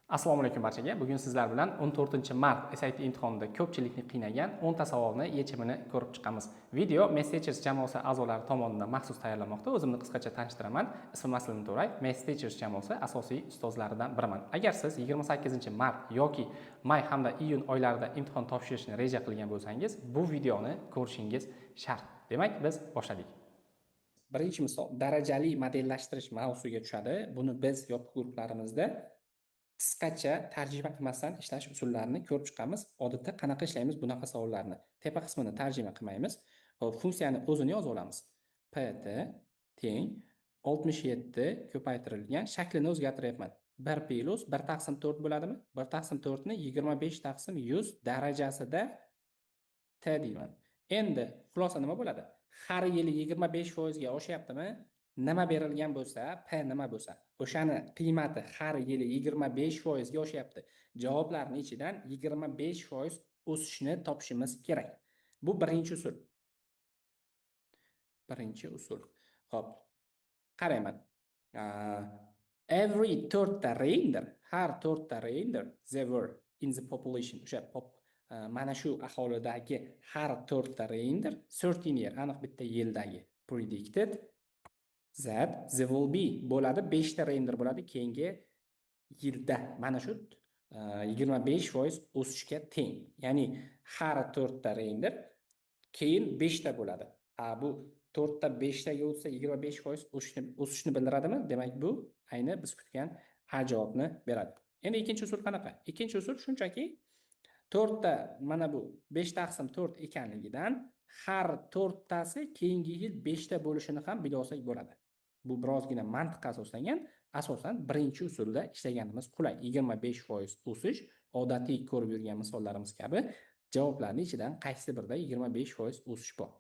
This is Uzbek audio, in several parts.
Assalomu alaykum barchaga. Bugun sizlar bilan 14-mart SAT imtihonida ko'pchilikni qiynagan 10 ta savolni yechimini ko'rib chiqamiz. Video Maths Teachers jamoasi a'zolari tomonidan maxsus tayyorlanmoqda. O'zimni qisqacha tanishtiraman. Ismim Aslim To'ray, Maths Teachers jamoasi asosiy ustozlaridan biriman. Agar siz 28-mart yoki may hamda iyun oylarida imtihon topshirishni reja qilgan bo'lsangiz, bu videoni ko'rishingiz shart. Demak, biz boshladik. Birinchi misol darajali modellashtirish mavzusiga tushadi. Buni biz yopiq guruhlarimizda qisqacha tarjima qilmasdan ishlash usullarini ko'rib chiqamiz. Odatda qanaqa ishlaymiz bunaqa savollarni? Tepa qismini tarjima qilmaymiz. Xo'p, funksiyani o'zini yozib olamiz. Pt teng 67 ko'paytirilgan, shaklini o'zgartiryapman. 1 plyus 1 taqsim 4 bo'ladimi? 1 taqsim 4 ni 25 taqsim 100 darajasida t deyman. Endi xulosa nima bo'ladi? Har yili 25% ga oshyaptimi? Nima berilgan bo'lsa, p nima bo'lsa, o'shani qiymati har yili 25% ga oshyapti. Javoblarning ichidan 25% o'sishni topishimiz kerak. Bu birinchi usul. Birinchi usul. Xo'p, qarayman. Every to'rtta reindeer, har to'rtta reindeer there were in the population, o'sha mana shu aholidagi har to'rtta reindeer 13 year, aniq bitta yildagi predicted that there will be bo'ladi, 5 ta reindeer bo'ladi keyingi yilda. Mana shu 25% o'sishga teng. Ya'ni har to'rtta reindeer keyin 5 ta bo'ladi. A bu 4 ta 5 taga o'tsa, 25% o'sishni bildiradimi? Demak, bu ayni biz kutgan A javobni beradi. Endi ikkinchi usul qanaqa? Ikkinchi usul shunchaki 4 ta, mana bu 5 taqsim 4 ekanligidan har to'rttasi keyingi yil 5 ta bo'lishini ham bila olsak bo'ladi. Bu birozgina mantiqqa asoslangan, asosan birinchi usulda ishlaganimiz qulay. 25% o'sish, odatiy ko'rib yurgan misollarimiz kabi, javoblarning ichidan qaysi birida 25% o'sish bor?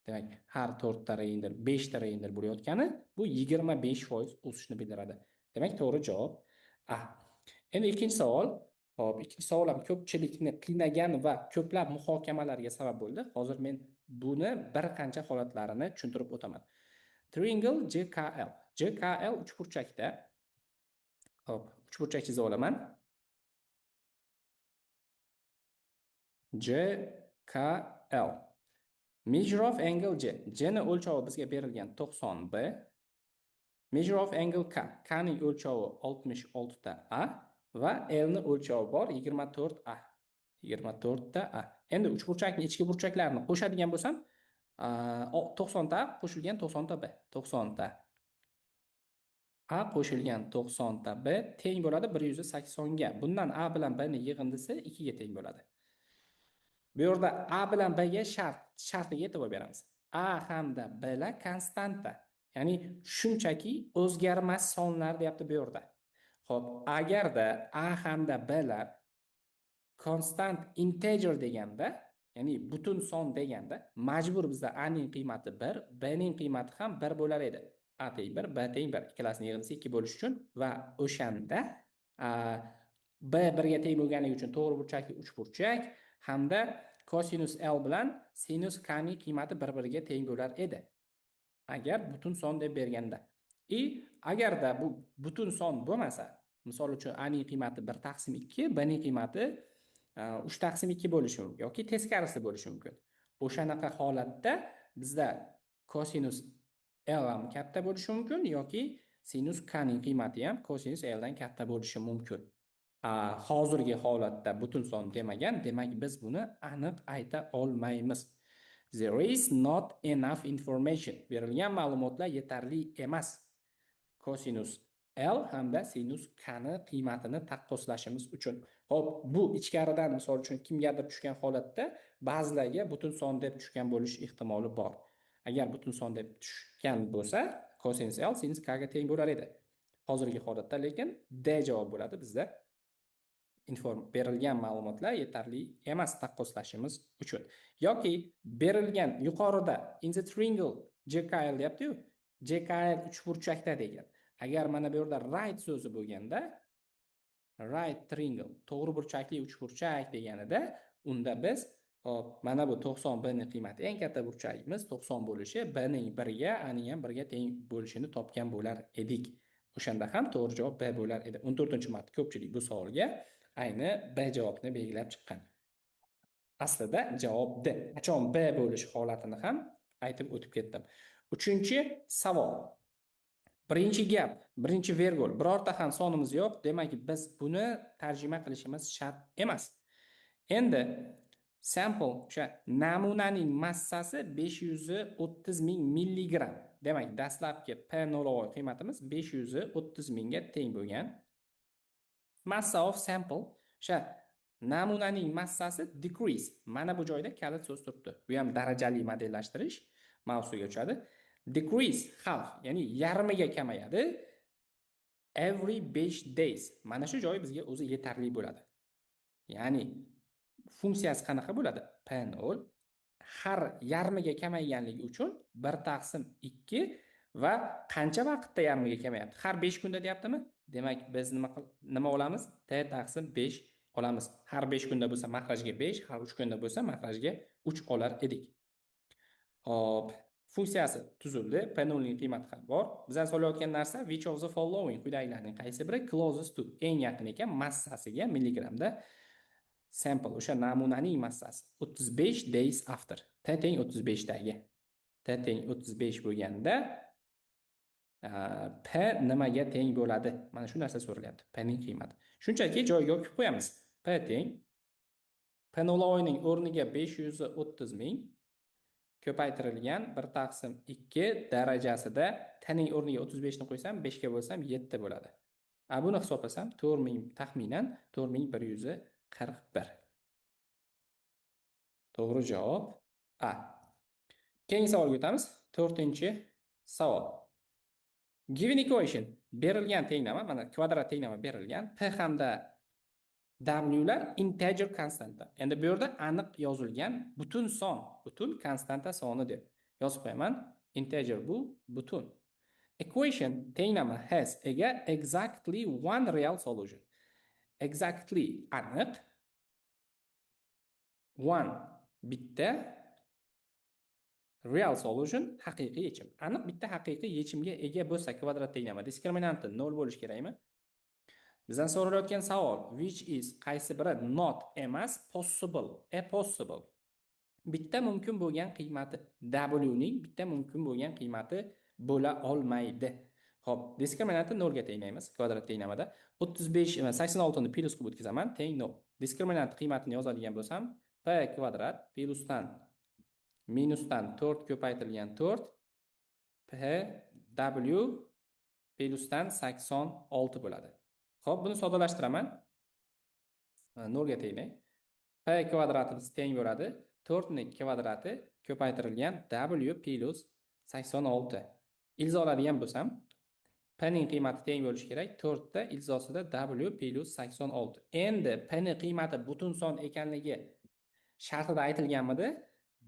Demak, har to'rtta reindeer 5 ta reindeer bo'layotgani, bu 25% o'sishni bildiradi. Demak, to'g'ri javob A. Endi ikkinchi savol. Xo'p, ikkinchi savol ham ko'pchilikni qiynagan va ko'plab muhokamalarga sabab bo'ldi. Hozir men buni bir qancha holatlarini tushuntirib o'taman. Triangle JKL. JKL uchburchakda. Xo'p, uchburchak chizib olaman. JKL. Measure of angle J. J ni o'lchovi bizga berilgan 90 B. Measure of angle K. K ning o'lchovi 66 ta A va L ni o'lchovi bor 24 A. 24 ta A. Endi uchburchakning ichki burchaklarini qo'shadigan bo'lsam, 90 ta A qo'shilgan 90 ta B. 90 ta A qo'shilgan 90 ta B teng bo'ladi 180 ga. Bundan A bilan B ni yig'indisi 2 ga teng bo'ladi. Bu yerda A bilan B ga shartiga e'tibor beramiz. A hamda B lar konstanta. Ya'ni shunchaki o'zgarmas sonlar deyapti bu yerda. Xo'p, agarda A hamda B lar constant integer deganda, ya'ni butun son deganda, majbur bizda A ning qiymati 1, B ning qiymati ham 1 bo'lar edi. A teng 1, B teng 1. Ikkalasining yig'indisi 2 bo'lishi uchun va o'shanda B 1 ga teng bo'lganligi uchun to'g'ri burchakli uchburchak hamda kosinus L bilan sinus K ning qiymati bir-biriga teng bo'lar edi. Agar butun son deb berganda. Agarda bu butun son bo'lmasa, misol uchun A ning qiymati 1 taqsim 2, B ning qiymati 3 taqsim 2 bo'lishi mumkin yoki teskarisi bo'lishi mumkin. O'shanaqa holatda bizda kosinus L ham katta bo'lishi mumkin yoki sinus K ning qiymati ham kosinus L dan katta bo'lishi mumkin. Hozirgi holatda butun son demagan, demak biz buni aniq ayta olmaymiz. There is not enough information. Berilgan ma'lumotlar yetarli emas. Kosinus L hamda sinus K ni qiymatini taqqoslashimiz uchun. Xo'p, bu ichkaridan misol uchun kimgadir tushgan holatda ba'zilarga butun son deb tushgan bo'lish ehtimoli bor. Agar butun son deb tushgan bo'lsa, kosinus L sinus K ga teng bo'lar edi. Hozirgi holatda lekin D javob bo'ladi bizda. Berilgan ma'lumotlar yetarli emas taqqoslashimiz uchun. Yoki berilgan yuqorida in the triangle JKL deyapti-yu, JKL uchburchakda degan. Agar mana bu yerda right so'zi bo'lganda, right triangle, to'g'ri burchakli uchburchak deganida, unda biz, hop, mana bu 90 B ning qiymati eng katta burchagimiz 90 bo'lishi, B ning 1 ga, A ning ham 1 ga teng bo'lishini topgan bo'lar edik. O'shanda ham to'g'ri javob B bo'lar edi. 14-mart ko'pchilik bu savolga ayni B javobni belgilab chiqqan. Aslida javob D. Qachon B bo'lish holatini ham aytib o'tib ketdim. Uchinchi savol. Birinchi gap, birinchi vergul. Birorta ham sonimiz yo'q. Demak, biz buni tarjima qilishimiz shart emas. Endi sample, o'sha namunaning massasi 530 ming milligramm. Demak, dastlabki P nolavoy qiymatimiz 530 mingga teng bo'lgan. Massa of sample, o'sha namunaning massasi decrease. Mana bu joyda kalit so'z turibdi. Bu ham darajali modellashtirish mavzusiga tushadi. Decrease half, ya'ni yarmiga kamayadi. Every 5 days. Mana shu joy bizga o'zi yetarli bo'ladi. Ya'ni funksiyasi qanaqa bo'ladi? P0 har yarmiga kamayganligi uchun 1 taqsim 2 va qancha vaqtda yarmiga kamayapti? Har 5 kunda deyaptimi? Demak, biz nima olamiz? T taqsim 5 olamiz. Har 5 kunda bo'lsa mahrajga 5, har 3 kunda bo'lsa mahrajga 3 olar edik. Xo'p, funksiyasi tuzildi. P0 ning qiymati ham bor. Bizdan so'rayotgan narsa which of the following, quyidagilarning qaysi biri closest to, eng yaqin ekan massasiga milligramda sample, o'sha namunaning massasi 35 days after. T teng 35 dagi. T teng 35 bo'lganda P nimaga teng bo'ladi? Mana shu narsa so'ralyapti. P ning qiymati. Shunchaki joyiga qo'yib qo'yamiz. P teng P ning o'rniga 530 ming ko'paytirilgan 1 taqsim 2 darajasida T ning o'rniga 35 ni qo'ysam, 5 ga bo'lsam 7 bo'ladi. A buni hisoblasam 4000, taxminan 4141. To'g'ri javob A. Keyingi savolga o'tamiz. 4-savol. Given equation, berilgan tenglama, mana kvadrat tenglama berilgan. P hamda W lar integer konstanta. Endi bu yerda aniq yozilgan butun son, butun konstanta soni deb yozib qo'yaman. Integer bu butun. Equation, tenglama, has, ega, exactly one real solution. Exactly aniq, one bitta, real solution haqiqiy yechim. Aniq bitta haqiqiy yechimga ega bo'lsa kvadrat tenglama diskriminanti 0 bo'lishi kerakmi? Bizdan so'ralayotgan savol which is, qaysi biri, not emas, possible, a possible. Bitta mumkin bo'lgan qiymati, W ning bitta mumkin bo'lgan qiymati bo'la olmaydi. Xo'p, diskriminantni 0 ga tenglaymiz kvadrat tenglamada. 35 86 ni plyus qilib o'tkazaman, teng 0. Diskriminant qiymatini yozadigan bo'lsam, p kvadrat plyusdan minusdan 4 ko'paytirilgan 4 p w plyusdan 86 bo'ladi. Xo'p, buni sodalashtiraman. 0 ga tenglay. P kvadratimiz teng bo'ladi 4 ning kvadrati ko'paytirilgan w plyus 86. Ildiz oladigan bo'lsam, p ning qiymati teng bo'lishi kerak 4 ta ildizosida w plyus 86. Endi p ning qiymati butun son ekanligi shartida aytilganmidi?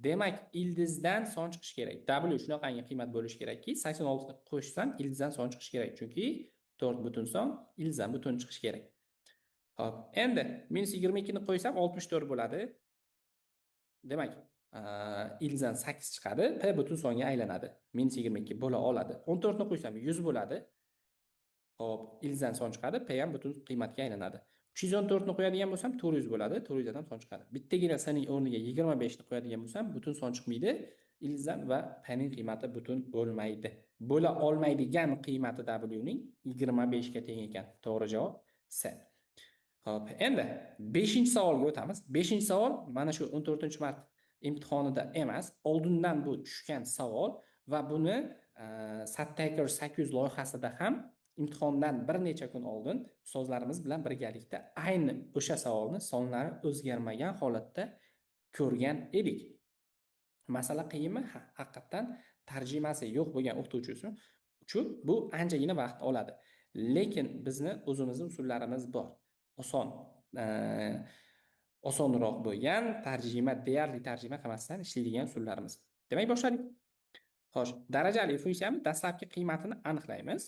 Demak, ildizdan son chiqishi kerak. W shunaqangi qiymat bo'lishi kerakki, 86 ni qo'shsam ildizdan son chiqishi kerak. Chunki 4 butun son, ildizdan butun chiqishi kerak. Xo'p, endi minus 22 ni qo'ysam 64 bo'ladi. Demak, ildizdan 8 chiqadi, p butun songa aylanadi. Minus 22 bo'la oladi. 14 ni qo'ysam 100 bo'ladi. Xo'p, ildizdan son chiqadi, p ham butun qiymatga aylanadi. 314 ni qo'yadigan bo'lsam 400 bo'ladi, 400 dan son chiqadi. Bittagina sening o'rniga 25 ni qo'yadigan bo'lsam, butun son chiqmaydi. Ildizdan va p ning qiymati butun bo'lmaydi. Bo'la olmaydigan qiymati W ning 25 ga teng ekan. To'g'ri javob C. Xo'p, endi 5-savolga o'tamiz. 5-savol mana shu 14-mart imtihonida emas, oldindan bu tushgan savol va buni SatTaker 800 loyihasida ham imtihondan bir necha kun oldin ustozlarimiz bilan birgalikda ayni o'sha savolni sonlari o'zgarmagan holatda ko'rgan edik. Masala qiyinmi? Ha, haqiqatdan tarjimasi yo'q bo'lgan o'qituvchi uchun bu anchagina vaqt oladi. Lekin bizni o'zimizni usullarimiz bor. Oson, osonroq bo'lgan tarjima, deyarli tarjima qilmasdan ishlaydigan usullarimiz. Demak, boshladik. Xo'sh, darajali funksiyani dastlabki qiymatini aniqlaymiz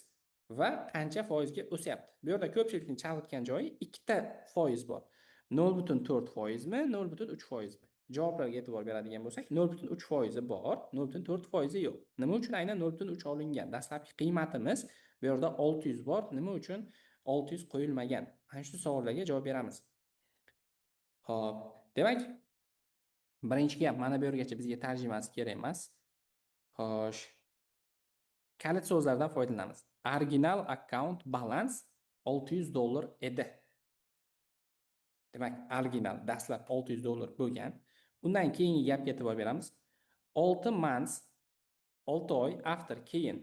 va qancha foizga o'syapti. Bu yerda ko'pchilikni chalg'itgan joyi ikkita foiz bor. 0,4 foizmi, 0,3 foizmi? Javoblarga e'tibor beradigan bo'lsak, 0,3 foizi bor, 0,4 foizi yo'q. Nima uchun aynan 0,3 olingan? Dastlabki qiymatimiz Bu yerda 600 bor. Nima uchun 600 qo'yilmagan? Ana shu savollarga javob beramiz. Xo'p, demak, birinchi gap mana bu yergacha bizga tarjimasi kerak emas. Xo'sh. Kalit so'zlardan foydalanamiz. Original account balance $600 edi. Demak, original dastlab $600 bo'lgan. Undan keyingi gapga e'tibor beramiz. 6 months, 6 oy after keyin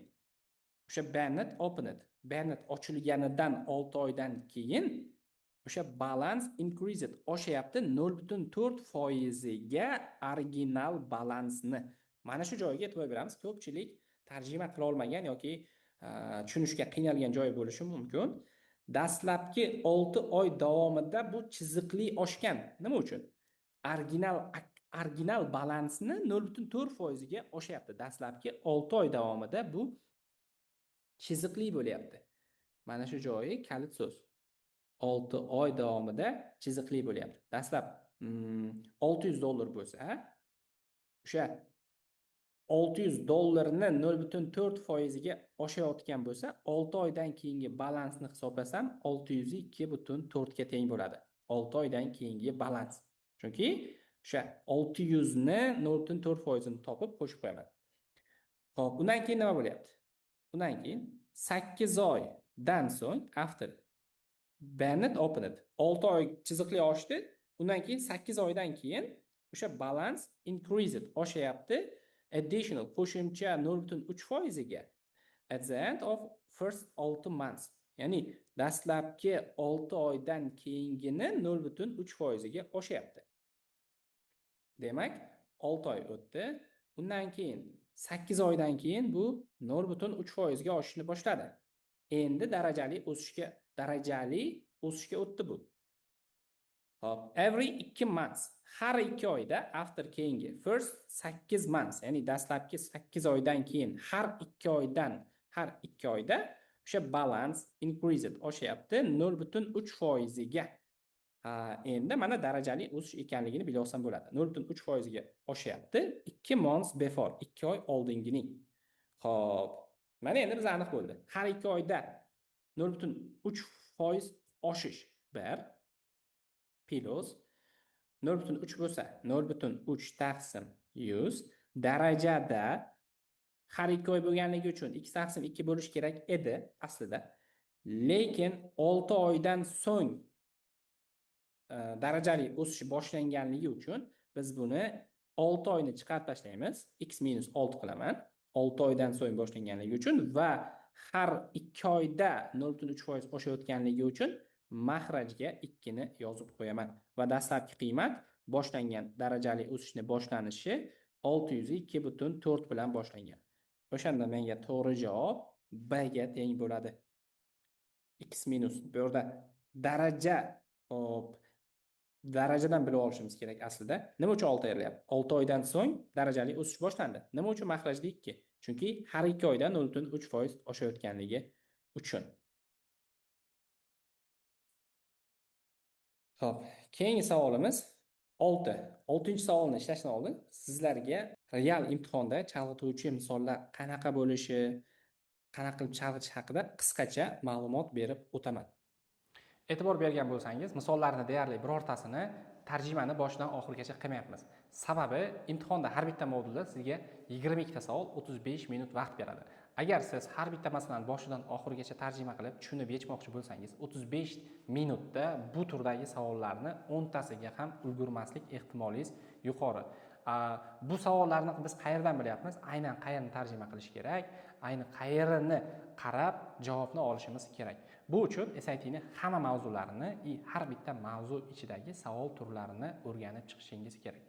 o'sha Bennett opened. Bennett ochilganidan 6 oydan keyin o'sha balance increased oshyapti 0,4 ga original balansni. Mana shu joyga e'tibor beramiz. Ko'pchilik tarjima qila olmagan yoki tushunishga qiynalgan joyi bo'lishi mumkin. Dastlabki 6 oy davomida bu chiziqli oshgan. Nima uchun? Original balansni 0,4 ga oshyapti. Dastlabki 6 oy davomida bu chiziqli bo'lyapti. Mana shu joyi kalit so'z. 6 oy davomida chiziqli bo'lyapti. Dastlab $600 bo'lsa, o'sha $600 ni 0,4 ga oshayotgan bo'lsa, 6 oydan keyingi balansni hisoblasam 602,4 ga teng bo'ladi. 6 oydan keyingi balans. Chunki o'sha 600 ni 0,4 ni topib qo'shib qo'yaman. Xo'p, undan keyin nima bo'lyapti? Undan keyin 8 oydan so'ng after Bennett opened. 6 oy chiziqli oshdi. Undan keyin 8 oydan keyin o'sha balans increased oshayapti. Additional qo'shimcha 0,3 ga at the end of first 6 months. Ya'ni dastlabki 6 oydan keyingini 0,3 ga oshyapti. Demak, 6 oy o'tdi. Undan keyin 8 oydan keyin bu 0,3 ga oshishni boshladi. Endi darajali o'sishga o'tdi bu. Xo'p, every 2 months, har 2 oyda after keyingi first 8 months, ya'ni dastlabki 8 oydan keyin har 2 oyda o'sha balance increased oshyapti 0,3 ga. Ha, endi mana darajali o'sish ekanligini bila olsam bo'ladi. 0,3 ga oshyapti 2 months before, 2 oy oldingining. Xo'p, mana endi biz aniq bo'ldi. Har 2 oyda 0,3% oshish 1 plus 0,3 bo'lsa 0,3 taqsim 100 darajada har 2 oy bo'lganligi uchun 2 taqsim 2 bo'lishi kerak edi aslida. Lekin 6 oydan so'ng darajali o'sish boshlanganligi uchun biz buni 6 oyni chiqarib tashlaymiz. X minus 6 qilaman. 6 oydan so'ng boshlanganligi uchun va har 2 oyda 0,3% oshayotganligi uchun maxrajga 2 ni yozib qo'yaman. Va dastlabki qiymat boshlangan darajali o'sishni boshlanishi 602,4 bilan boshlangan. O'shanda menga to'g'ri javob B ga teng bo'ladi. X minus bu yerda daraja, hop, darajadan bilib olishimiz kerak aslida. Nima uchun 6 ayrilyapti? 6 oydan so'ng darajali o'sish boshlandi. Nima uchun maxrajda 2? Chunki har 2 oyda 0,3% oshayotganligi uchun. Xo'p, keyingi savolimiz 6. 6-savolni ishlashdan oldin sizlarga real imtihonda chalg'ituvchi misollar qanaqa bo'lishi, qanaqa qilib chalg'itish haqida qisqacha ma'lumot berib o'taman. E'tibor bergan bo'lsangiz, misollarni deyarli birortasini tarjimani boshidan oxirigacha qilmayapmiz. Sababi imtihonda har bitta modulda sizga 22 ta savol 35 minut vaqt beradi. Agar siz har bitta masalani boshidan oxirigacha tarjima qilib tushunib yechmoqchi bo'lsangiz, 35 minutda bu turdagi savollarni 10 tasiga ham ulgurmaslik ehtimolingiz yuqori. Bu savollarni biz qayerdan bilyapmiz? Aynan qayerni tarjima qilish kerak, ayni qayerini qarab javobni olishimiz kerak. Bu uchun SAT ni hamma mavzularini и har bitta mavzu ichidagi savol turlarini o'rganib chiqishingiz kerak.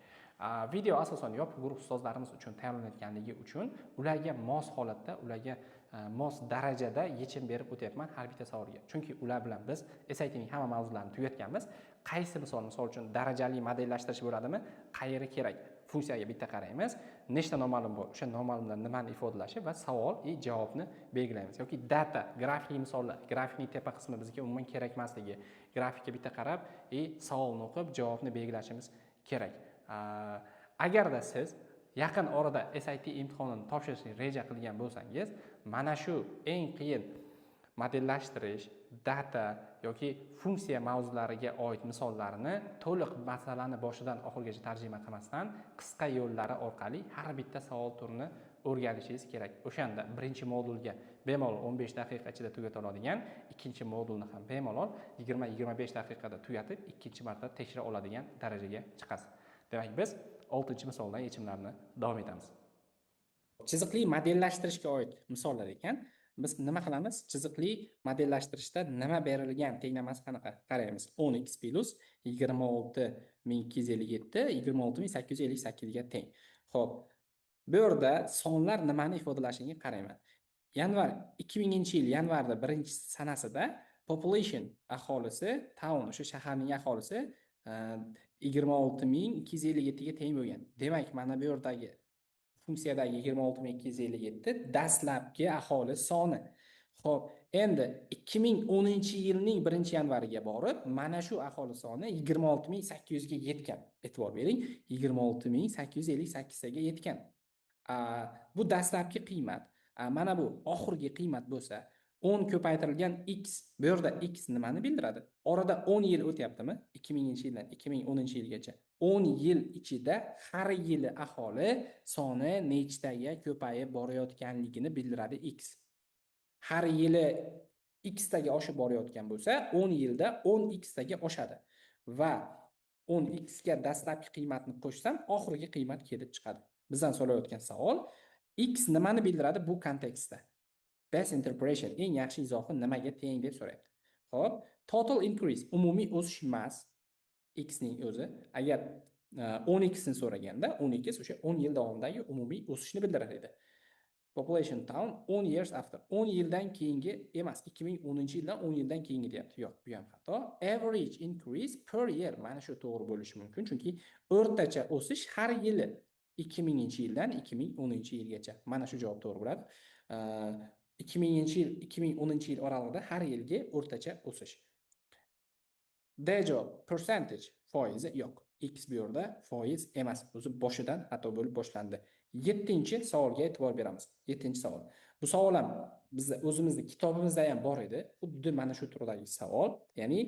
Video asosan yopiq guruh ustozlarimiz uchun tayyorlanayotganligi uchun ularga mos holatda, ularga mos darajada yechim berib o'tyapman har bitta savolga. Chunki ular bilan biz SAT ning hamma mavzularini tugatganmiz. Qaysi misol, misol uchun darajali modellashtirish bo'ladimi? Qayeri kerak? Funksiyaga bitta qaraymiz. Nechta noma'lum bor? O'sha noma'lumlar nimani ifodalashi va savol и javobni belgilaymiz. Yoki data, grafikli misollar, grafikning tepa qismi bizga umuman kerak emasligi. Grafikka bitta qarab и savolni o'qib javobni belgilashimiz kerak. Agarda siz yaqin orada SAT imtihonini topshirishni reja qilgan bo'lsangiz, mana shu eng qiyin Modellashtirish, data yoki funksiya mavzulariga oid misollarni to'liq masalani boshidan oxirigacha tarjima qilmasdan, qisqa yo'llari orqali har bitta savol turini o'rganishingiz kerak. O'shanda birinchi modulga bemalol 15 daqiqa ichida tugata oladigan, ikkinchi modulni ham bemalol 20-25 daqiqada tugatib, ikkinchi marta tekshira oladigan darajaga chiqasiz. Demak, biz 6-misoldan yechimlarni davom etamiz. Chiziqli modellashtirishga oid misollar ekan. Biz nima qilamiz? Chiziqli modellashtirishda nima berilgan, tenglamasi qanaqa? Qaraymiz. 10x plus 26 257 26 858 ga teng. Xo'p, bu yerda sonlar nimani ifodalashiga qarayman. Yanvar, 2000-yil yanvarda birinchi sanasida population, aholisi, town, o'sha shaharning aholisi 26 257 ga teng bo'lgan. Demak, mana bu yerdagi funksiyadagi 26 257 dastlabki aholi soni. Xo'p, endi 2010-yilning 1-yanvariga borib, mana shu aholi soni 26 800 ga yetgan. E'tibor bering, 26 858 ga yetgan. Bu dastlabki qiymat. Mana bu oxirgi qiymat bo'lsa, 10 ko'paytirilgan x, bu yerda x nimani bildiradi? Orada 10 yil o'tyaptimi? 2000-yildan 2010-yilgacha. 10 yil ichida har yili aholi soni nechtaga ko'payib borayotganligini bildiradi x. Har yili x taga oshib borayotgan bo'lsa, 10 yilda 10 x taga oshadi va 10 x ga dastlabki qiymatni qo'shsam, oxirgi qiymat kelib chiqadi. Bizdan so'rayotgan savol: x nimani bildiradi bu kontekstda? Best interpretation, eng yaxshi izohi nimaga teng deb so'rayapti. Xo'p, total increase, umumiy o'sish emas x ning o'zi. Agar 10x ni so'raganda, 10x o'sha 10 yil davomidagi umumiy o'sishni bildirar edi. Population town 10 years after, 10 yildan keyingi emas, 2010-yildan 10 yildan keyingi deyapti. Yo'q, bu ham xato. Average increase per year, mana shu to'g'ri bo'lishi mumkin, chunki o'rtacha o'sish har yili 2000-yildan 2010-yilgacha. Mana shu javob to'g'ri bo'ladi. 2000-yil 2010-yil oralig'ida har yilgi o'rtacha o'sish. D javob, percentage, foizi. Yo'q, x bu yerda foiz emas, o'zi boshidan xato bo'lib boshlandi. Yettinchi savolga e'tibor beramiz. Yettinchi savol. Bu savol ham bizni o'zimizni kitobimizda ham bor edi, xuddi mana shu turdagi savol. Ya'ni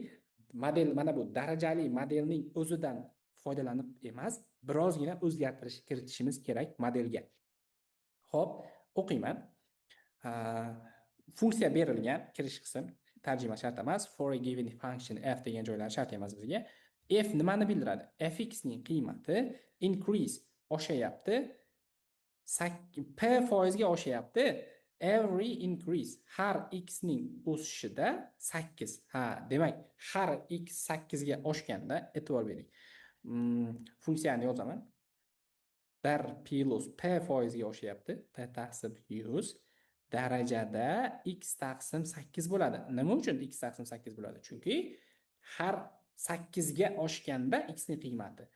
model, mana bu darajali modelning o'zidan foydalanib emas, birozgina o'zgartirish kiritishimiz kerak modelga. Ho'p, o'qiyman. Funksiya berilgan, kirish qism tarjima shart emas. For a given function f degan joylar shart emas bizga. F nimani bildiradi? Fx ning qiymati increase, oshayapti, p foizga oshyapti. Every increase, har x ning o'sishida 8. Ha, demak, har x 8 ga oshganda, e'tibor bering, funksiyani yozaman: 1 plus p foizga oshyapti, p taqsim 100 darajada x taqsim 8 bo'ladi. Nima uchun x taqsim 8 bo'ladi? Chunki har 8 ga oshganda x ni qiymati,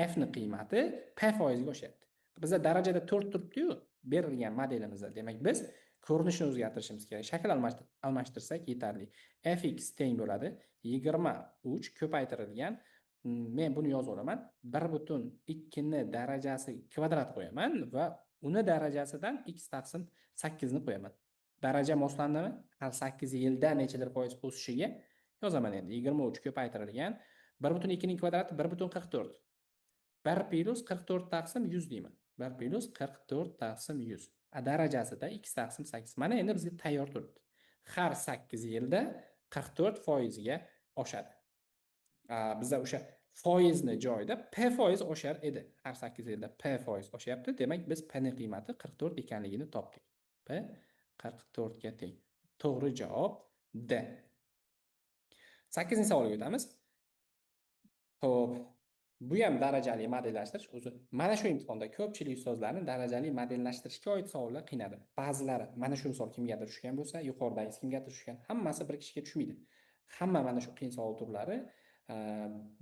f ni qiymati p foizga oshyapti. Bizda darajada 4 turibdi-yu berilgan modelimizda. Demak, biz ko'rinishini o'zgartirishimiz kerak. Shakl almashtirsak yetarli. Fx teng bo'ladi 23 ko'paytirilgan, men buni yozib olaman, 1,2 ni darajasi kvadrat qo'yaman va uni darajasidan x taqsim 8 ni qo'yaman. Daraja moslandimi? Har 8 yilda nechadir foiz o'sishiga yozaman endi. 23 ko'paytirilgan 1,2 ning kvadrati 1,44. 1 plus 44 taqsim 100 deyman. 1 plus 44 taqsim 100 darajasida x taqsim 8. Mana endi bizga tayyor turibdi. Har 8 yilda 44 foizga oshadi. Bizda o'sha foizni joyida p foiz oshar edi. Har 8 yilda p foiz oshyapti. Demak, biz p ning qiymati 44 ekanligini topdik. P 44 ga teng. To'g'ri javob D. 8 savolga o'tamiz. Xo'p, bu ham darajali modellashtirish. O'zi mana shu imtihonda ko'pchilik ustozlarni darajali modellashtirishga oid savollar qiynadi. Ba'zilari, mana shu misol kimgadir tushgan bo'lsa, yuqoridagisi kimgadir tushgan, hammasi bir kishiga tushmaydi. Hamma mana shu qiyin savol turlari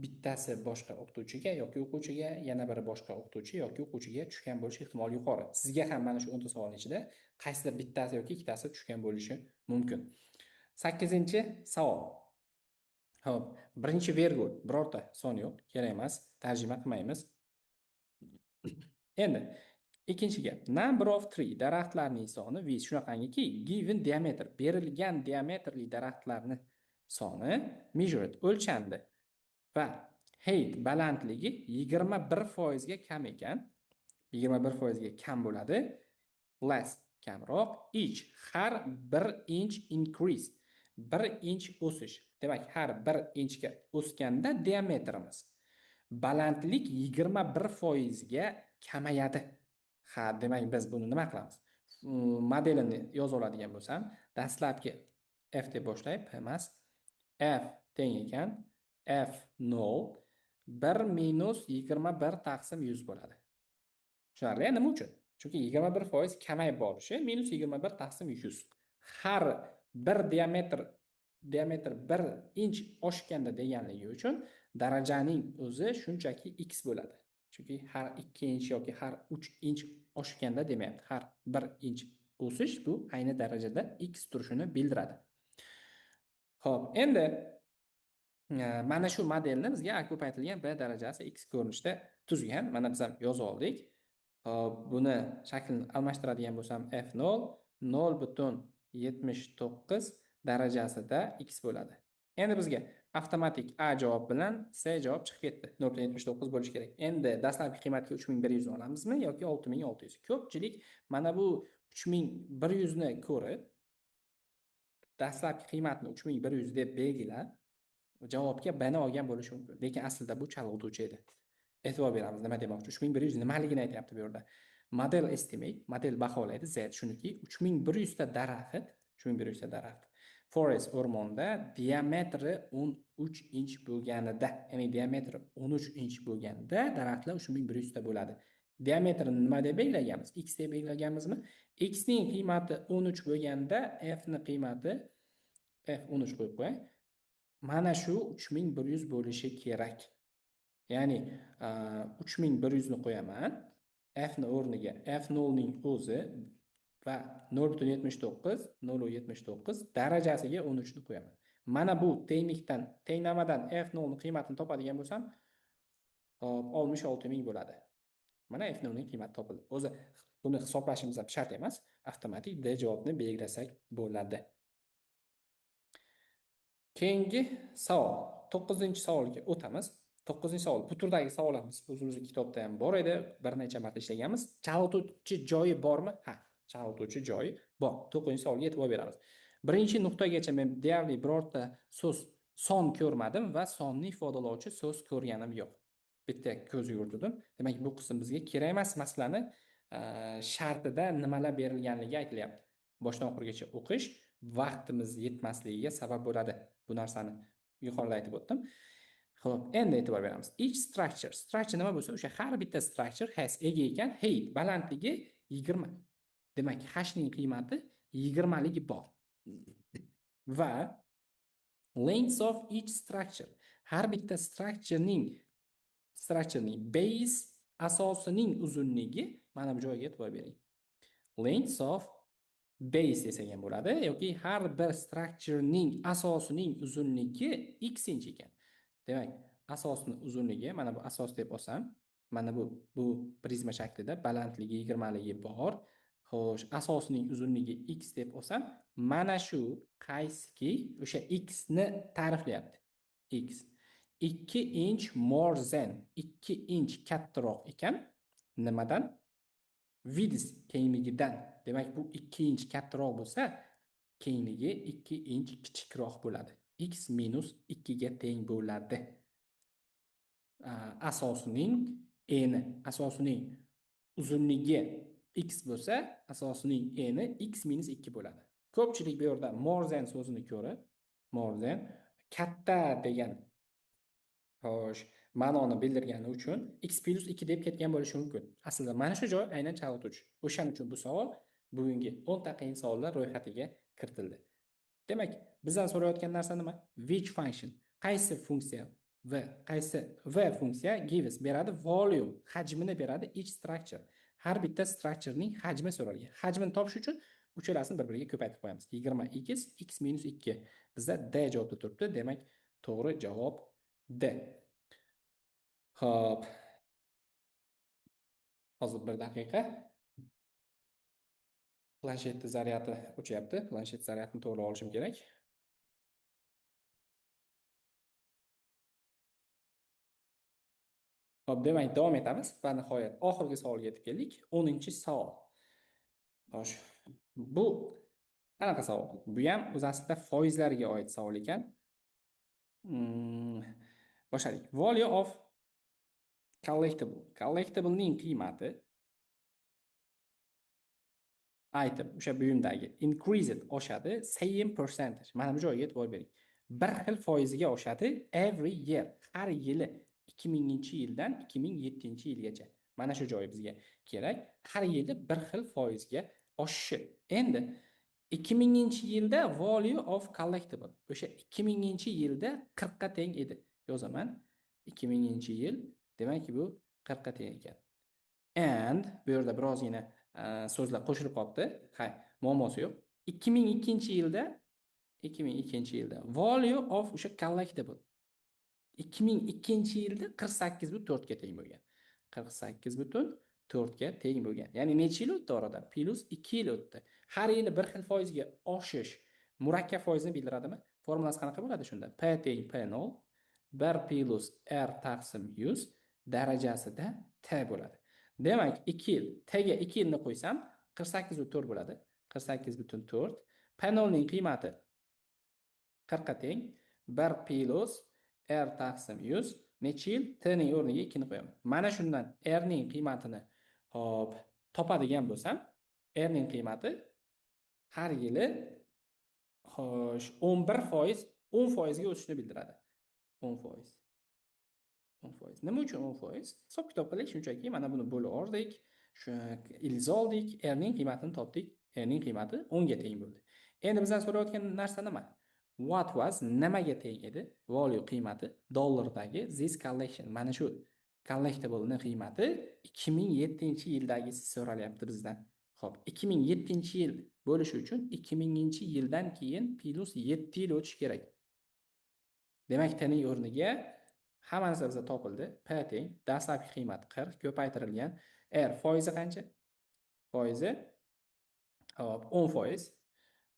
bittasi boshqa o'qituvchiga yoki o'quvchiga, yana biri boshqa o'qituvchi yoki o'quvchiga tushgan bo'lishi ehtimoli yuqori. Sizga ham mana shu 10 ta savolning ichida qaysidir bittasi yoki ikkitasi tushgan bo'lishi mumkin. 8-savol. Xo'p, birinchi vergul, birorta son yo'q, kerak emas, tarjima qilmaymiz. Endi Ikkinchi gap: number of tree, daraxtlarning soni, with, shunaqangiki, given diameter, berilgan diametrli daraxtlarni soni, measured, o'lchandi va height, balandligi 21%ga kam ekan, 21%ga kam bo'ladi, less, kamroq, each, har 1 inch increase, 1 inch o'sish. Demak, har 1 inchga o'sganda diametrimiz, balandlik 21%ga kamayadi. Ha, demak, biz buni nima qilamiz? Modelini yozib oladigan bo'lsam, dastlabki f deb boshlay, p emas, f teng ekan f nol bir minus 21 taqsim 100 bo'ladi. Tushunarli? Nima uchun? Chunki 21% kamayib borishi minus 21 taqsim 100. Har bir diametr 1 inch oshganda deganligi uchun darajaning o'zi shunchaki x bo'ladi. Chunki har 2 inch yoki har 3 inch oshganda demayapti. Har 1 inch o'sish bu ayni darajada x turishini bildiradi. Ho'p, endi mana shu modelni bizga a ko'paytirilgan b darajasi x ko'rinishda tuzgan. Mana biz ham yozib oldik. Ho'p, buni shaklini almashtiradigan bo'lsam, f nol 0,79 darajasida x bo'ladi. Endi bizga avtomatik a javob bilan c javob chiqib ketdi, 0,79 bo'lishi kerak. Endi dastlabki qiymatga 3100 olamizmi yoki 6600? Ko'pchilik mana bu 3100 ni ko'rib, dastlabki qiymatni 3100 deb belgilab, javobga b ni olgan bo'lishi mumkin, lekin aslida bu chalg'ituvchi edi. E'tibor beramiz, nima demoqchi, 3100 nimaligini aytyapti bu yerda. Model estimate, model baholaydi, z shuniki, 3100 ta daraxt, 3100 ta daraxt forest, o'rmonda diametri 13 inch bo'lganida, ya'ni diametri 13 inch bo'lganda daraxtlar 3100 ta bo'ladi. Diametrini nima deb belgilaganmiz? X deb belgilaganmizmi? X ning qiymati 13 bo'lganda f ni qiymati, f 13 qo'yib qo'yay, mana shu 3100 bo'lishi kerak. Ya'ni 3100 ni qo'yaman f ni o'rniga, f nolning o'zi va 0,79, 0,79 darajasiga 13 ni qo'yaman. Mana bu tenglikdan, tenglamadan f nolni qiymatini topadigan bo'lsam, hop, 66 000 bo'ladi. Mana f nolning qiymati topildi. O'zi buni hisoblashimiz ham shart emas, avtomatik d javobni belgilasak bo'ladi. Keyingi savol, to'qqizinchi savolga o'tamiz. To'qqizinchi savol, bu turdagi savollarimiz o'zimizni kitobda ham bor edi, bir necha marta ishlaganmiz. Chalg'ituvchi joyi bormi? Ha, chalg'ituvchi joyi bor. To'qqizinchi savolga e'tibor beramiz. Birinchi nuqtagacha men deyarli birorta so'z, son ko'rmadim va sonni ifodalovchi so'z ko'rganim yo'q. Bitta ko'z yugurtirdim. Demak, bu qism bizga kerak emas. Masalani shartida nimalar berilganligi aytilyapti. Boshdan oxirigacha o'qish vaqtimiz yetmasligiga sabab bo'ladi. Bu narsani yuqorida aytib o'tdim. Ho'p, endi e'tibor beramiz. Each structure, structure nima bo'lsa, o'sha har bitta structure has, ega ekan, height, balandligi 20. Demak, h ning qiymati 20 ligi bor. Va length of each structure, har bitta structurening base, asosining uzunligi. Mana bu joyga e'tibor bering. Length of base desak ham bo'ladi yoki har bir structurening asosining uzunligi x inch ekan. Demak, asosni uzunligi, mana bu asos deb olsam, mana bu prizma shaklida balandligi 20 ligi bor. Xo'sh, asosining uzunligi x deb olsam, mana shu qaysiki o'sha x ni ta'riflayapti. X 2 inch more than, 2 inch kattaroq ekan nimadan? Width, kengligidan. Demak, bu 2 inch kattaroq bo'lsa, kengligi 2 inch kichikroq bo'ladi. X minus 2 ga teng bo'ladi. Asosining eni, asosining uzunligi x bo'lsa, asosining eni x minus 2 bo'ladi. Ko'pchilik bu yerda more than so'zini ko'rib, more than katta degan, xo'sh, ma'noni bildirgani uchun x plus 2 deb ketgan bo'lishi mumkin. Aslida mana shu joy aynan chalg'ituvchi. O'shaning uchun bu savol bugungi 10 ta qiyin savollar ro'yxatiga kiritildi. Demak, bizdan so'rayotgan narsa nima? Which function? Qaysi funksiya v, qaysi v funksiya gives, beradi, volume, hajmini beradi each structure. Har bitta structurening hajmi so'ralgan. Hajmini topish uchun uchalasini bir-biriga ko'paytirib qo'yamiz. 20 x, x minus 2. Bizda D javobda turibdi. Demak, to'g'ri javob D. Xo'p. Hozir bir daqiqa. Planshetni zaryadi o'chyapti. Planshet zaryadini to'g'ri olishim kerak. Xo'p, demak, davom etamiz va nihoyat oxirgi savolga yetib keldik. 10-savol. Xo'sh, bu qanaqa savol? Bu ham o'z aslida foizlarga oid savol ekan. Boshladik. Value of collectible. Collectiblening qiymati item, o'sha buyumdagi increased oshadi same percentage. Mana bu joyga e'tibor bering. Bir xil foiziga oshadi every year, har yili 2000-yildan 2007-yilgacha. Mana shu joyi bizga kerak. Har yili bir xil foizga oshishi. Endi 2000-yilda value of collectible o'sha 2000-yilda 40 ga teng edi. Yozaman. 2000-yil, demak bu 40 ga teng ekan. And bu yerda birozgina so'zlar qo'shilib qolibdi. Ha, muammosi yo'q. 2002-yilda 2002-yilda value of o'sha collectible 2002-yilda 48,4 ga teng bo'lgan. 48,4 ga teng bo'lgan. Ya'ni necha yil o'tdi oradan? Plus 2 yil o'tdi. Har yili bir xil foizga oshish murakkab foizni bildiradimi? Formulasi qanaqa bo'ladi shunda? P teng P0 1 plus R taqsim 100 darajasida T bo'ladi. Demak, 2 yil, T ga 2 yilni qo'ysam 48,4 bo'ladi. 48,4. P0 ning qiymati 40 ga teng 1 plus R taqsim 100 necha yil? T ning o'rniga 2 ni qo'yaman. Mana shundan R ning qiymatini hop topadigan bo'lsam, R ning qiymati har yili xo'sh 11%, 10% ga o'sishni bildiradi. 10%. 10%. Nima uchun 10%? Hisob kitob qildik, shunchaki mana buni bo'lib oldik, shu ildiz oldik, R ning qiymatini topdik. R ning qiymati 10 ga teng bo'ldi. Endi bizdan so'rayotgan narsa nima? What was nimaga teng edi? Value qiymati dollardagi this collection. Mana shu collectible-ning qiymati 2007-yildagisi so'ralyapti bizdan. Xo'p, 2007-yil bo'lishi uchun 2000-yildan keyin plus 7 yil o'tish kerak. Demak, T ning o'rniga hamma narsa bizda topildi. P teng dastlabki qiymat 40 ko'paytirilgan R foizi qancha? Foizi hop 10%.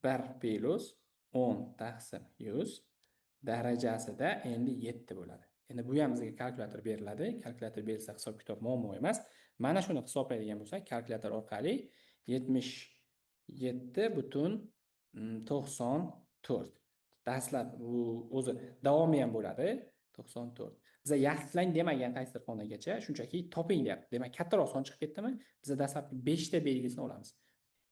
1 plus 10 taqsim 100 darajasida endi 7 bo'ladi. Endi bu ham bizga kalkulyator beriladi. Kalkulyator berilsa hisob-kitob muammo emas. Mana shuni hisoblaydigan bo'lsak, kalkulyator orqali 77,94. Dastlab bu o'zi davomi ham bo'ladi. 94. Biza yaxshilang demagan qaysidir xonagacha, shunchaki toping deyapti. Demak, kattaroq son chiqib ketdimi? Biza dastlabki 5 ta belgisini olamiz.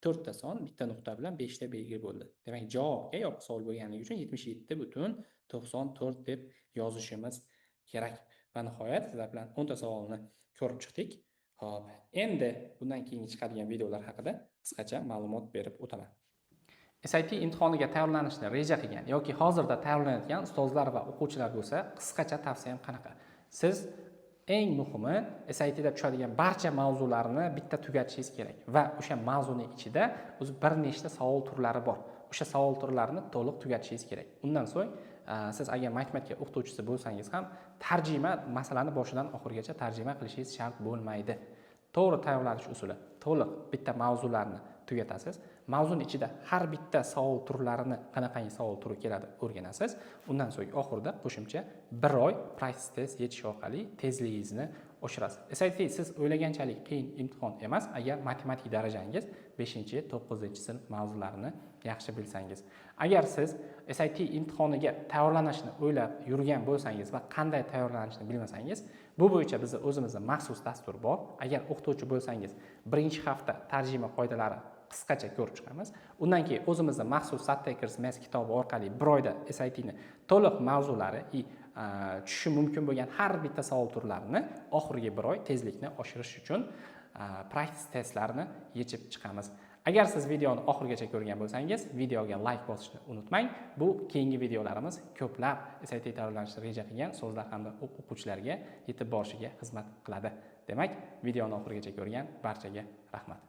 4 ta son bitta nuqta bilan 5 ta belgi bo'ldi. Demak, javobga yopiq savol bo'lganligi uchun 77,94 deb yozishimiz kerak. Va nihoyat sizlar bilan 10 ta savolni ko'rib chiqdik. Xo'p, endi bundan keyingi chiqadigan videolar haqida qisqacha ma'lumot berib o'taman. SAT imtihoniga tayyorlanishni reja qilgan yoki hozirda tayyorlanayotgan ustozlar va o'quvchilar bo'lsa, qisqacha tavsiyam qanaqa? Siz eng muhimi SATda tushadigan barcha mavzularni bitta tugatishingiz kerak va o'sha mavzuning ichida o'zi bir nechta savol turlari bor. O'sha savol turlarini to'liq tugatishingiz kerak. Undan so'ng siz agar matematika o'qituvchisi bo'lsangiz ham tarjima masalani boshidan oxirigacha tarjima qilishingiz shart bo'lmaydi. To'g'ri tayyorlanish usuli: to'liq bitta mavzularni tugatasiz. Mavzuning ichida har bitta savol turlarini qanaqangi savol turi keladi o'rganasiz. Undan so'ng oxirida qo'shimcha 1 oy practice test yechish orqali tezligingizni oshirasiz. SAT siz o'ylaganchalik qiyin imtihon emas, agar matematik darajangiz 5-9-sinf mavzularini yaxshi bilsangiz. Agar siz SAT imtihoniga tayyorlanishni o'ylab yurgan bo'lsangiz va qanday tayyorlanishni bilmasangiz, bu bo'yicha bizda o'zimizda maxsus dastur bor. Agar o'qituvchi bo'lsangiz, birinchi hafta tarjima qoidalari qisqacha ko'rib chiqamiz. Undan keyin o'zimizda maxsus SATtakers Maths kitobi orqali 1 oyda SATni to'liq mavzulari tushishi mumkin bo'lgan har bitta savol turlarini oxirgi 1 oy tezlikni oshirish uchun practice testlarini yechib chiqamiz. Agar siz videoni oxirigacha ko'rgan bo'lsangiz, videoga like bosishni unutmang. Bu keyingi videolarimiz ko'plab SAT tayyorlanishni reja qilgan ustozlar hamda o'quvchilarga yetib borishiga xizmat qiladi. Demak, videoni oxirigacha ko'rgan barchaga rahmat.